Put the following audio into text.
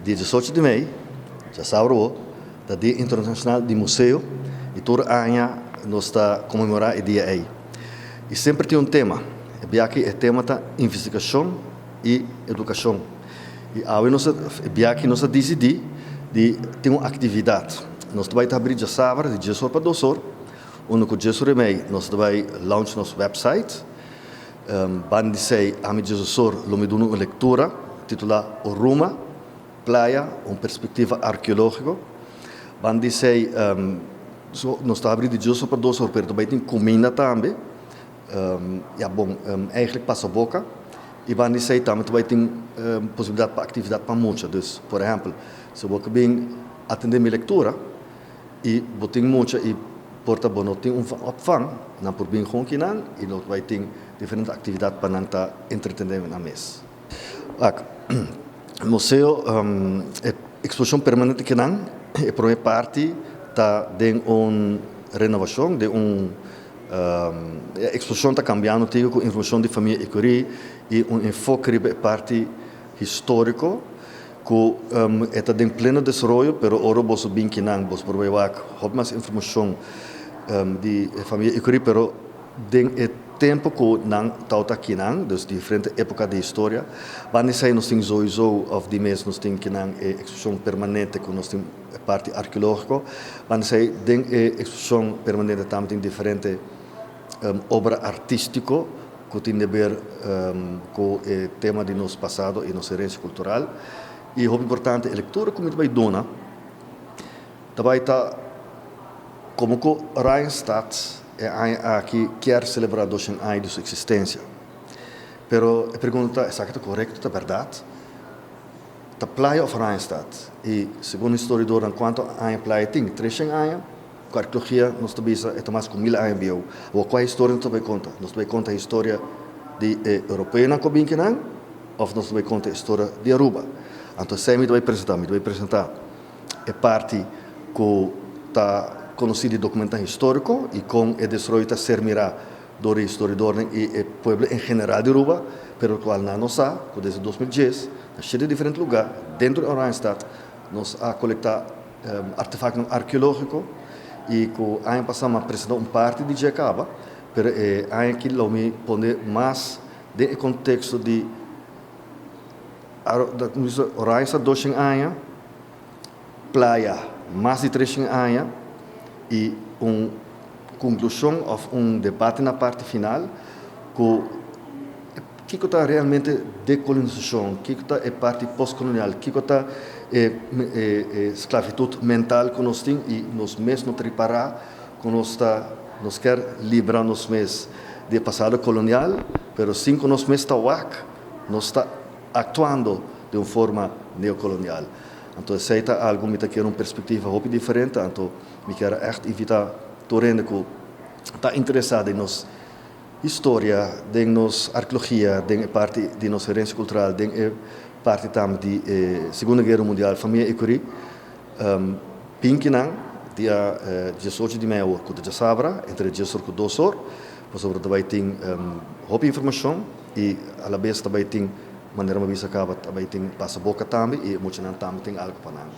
Dia 18 di mei, djasabra awo, ta Dia Internacional di Museo y tur aña nos ta conmemora e dia ey. Y semper tin un tema. E biaha e tema ta investigacion y educacion. Y awe nos e biaha nos a dicidi di tin un actividad. Nos ta bay ta habri djasabra di 10 or pa 2 or. Unda cu 10 or y mei nos ta bay launch nos website. Banda di esey ami 10 or lo mi duna un lectura titula Oruma, Playa, un perspectiva arqueologico. Banda di esey so, nos ta habri di 10 or pa 2 or, pero tambe tin cuminda tambe. Ja, bon, eigenlijk pasa boca. Y banda di esey tambe tambe tin posibilidad pa actividad pa mucha. Dus, por ehempel, si bo bin atende mi lectura y bo tin mucha y por ta bo no tin un opvang, nan por bin gewoon akinan y nos bay tin diferente actividad pa nan ta entretene nan mes. Ak, museo, e exposicion permanente akinan, e prome parti ta den un renovacion, den un exposicion ta cambiando tin cu informacion di famia Ecury y un enfoke riba e parti historico cu ta den pleno desaroyo, pero ora boso bin akinan, boso por bay wak hopi mas informacion di famia Ecury, pero den e tempo cu nan tawata akinan, dus diferente epoca di historia. Banda di esey nos tin sowieso, of di mes nos tin akinan e exposicion permanente cu nos tin parti arqueologico. Banda di esey den e exposicion permanente tambe tin diferente obra artistico cu tin di haber cu e tema di nos pasado y nos herencia cultural. Y hopi importante, e lectura cu mi ta bay duna, ta bay ta como cu Oranjestad e aña aki kier celebra 200 aña di su existencia. Pero e pregunta, esaki ta corecto, ta berdad? Ta Playa of Oranjestad? Y segun historiador, cuanto aña Playa tin? 300 aña? Cu arqueologia nos ta bisa e ta mas cu 1000 aña bieu. O cua historia nos ta bay conta? Nos ta bay conta historia di e europeonan cu bin akinan of nos ta bay conta historia di Aruba? Anto esey mi ta bay presenta. Mi ta bay presenta e parti cu ta conoci di documento historico y con e desaroyo ta ser mira door di historiadornan y e pueblo en general di Aruba, pero cual nan no sa cu desde 2010, na siete diferente lugar dentro di Oranjestad, nos a colecta artefacto arqueologico y cu aña pasa a presenta un parti di dje caba, pero e aña aki lo mi pone mas den e contexto di Oranjestad 200 aña, Playa mas di 300 aña y un conclusion of un debate na parti final cu kico ta realmente decolonisacion, kico ta e parti postcolonial, kico ta e esclavitud mental cu nos tin y nos mes no ta ripara cu nos ta nos kier libra nos mes di e pasado colonial, pero sin cu nos mes ta wak, nos ta actuando di un forma neocolonial. Anto, esey ta algo mi ta kier un perspectiva hopi diferente, anto mi kier echt invita tur hende cu ta interesa den nos historia, den nos arqueologia, den e parti di nos herencia cultural, den e parti tambe di e Segunda Guera Mundial, famia Ecury, bin akinan, dia 18 di mei cu ta diasabra, entre 10 or cu 2 or, pasobra tambe tin hopi informacion y a la vez tambe tin, manera mi a bisa caba, tambe tin pasa boca tambe y muchanan tambe tin algo pa nan.